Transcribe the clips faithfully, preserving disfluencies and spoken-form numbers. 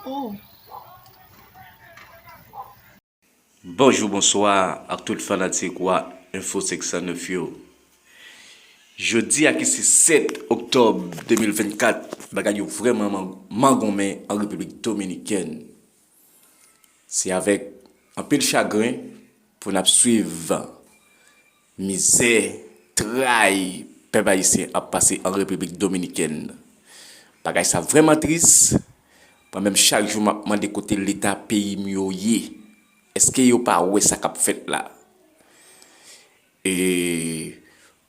Oh. Bonjou, bonswa ak tout fanatik wa Info senk san nèf yo. Jodi a ki se sèt oktòb de mil vennkat, bagay yo vrèman man- mangonmen an Repiblik Dominikèn. Se avèk anpil chagren pou n ap swiv mizè, tray pèp ayisyen ap pase an Repiblik Dominikèn. Bagay sa vrèman tris. Mwen menm chak jou m ap mande kote Leta peyi m yo ye. Èske yo pa wè sa k ap fèt la? E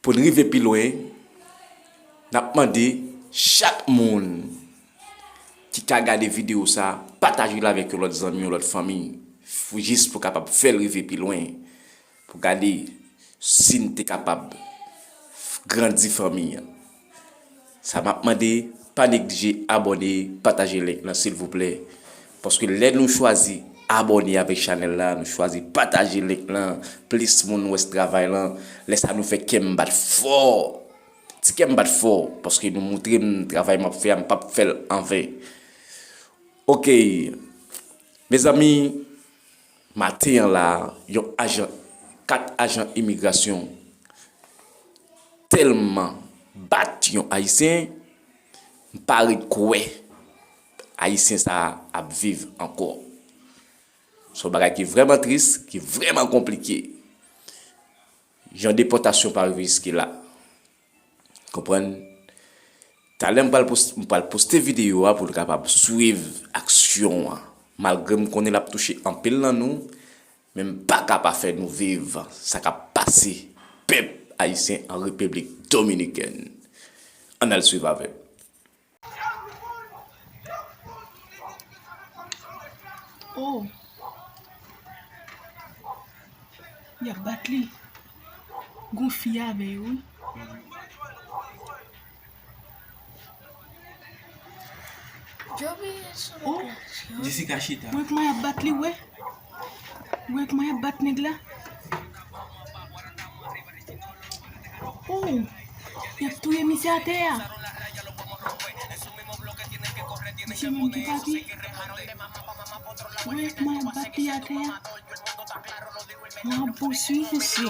pou n rive pi lwen, n ap mande chak moun ki ka gade videyo sa, pataje l avèk yon lòt zanmi, yon lòt fanmi, pou jis pou kapab fè l rive pi lwen, pou gade si n te kapab grandi fanmi an. Sa m ap mande, pa neglije abòne, pataje link lan silvouplè. Paske lè nou chwazi abòne avèk chanèl la, nou chwazi pataje link lan, plis moun wè travay lan, lè sa nou fè kè m bat fò. Ti kè m bat fò, paske nou montre m travay m ap fè a, m p ap fè l anven. Oke, mezanmi, maten an la, yon ajan, kat ajan imigrasyon tèlman bat yon Ayisyen, m pa ret kwè Ayisyen sa a ap viv ankò. Se yon bagay ki vrèman tris, ki vrèman konplike. Jan depòtasyon pa rive jiske la. Konprann? Talè m pral post- m pral poste videyo a pou n kapab swiv aksyon an. Malgre m konnen l ap touche anpil nan nou, men m pa ka pa fè nou viv sa k ap pase pèp ayisyen an Repiblik Dominikèn. Ann al swiv avè m. Oh. Y ap bat li. Gon fi avè yo, wi. Oh. Jessica chita. Wè kòman y ap bat li, wè. Wè kòman y ap bat nèg la. Oh. Y ap touye misye atè a. Misye menm gen papye. Wè kòman y ap bat li atè a. Mwen ap pouswiv misye.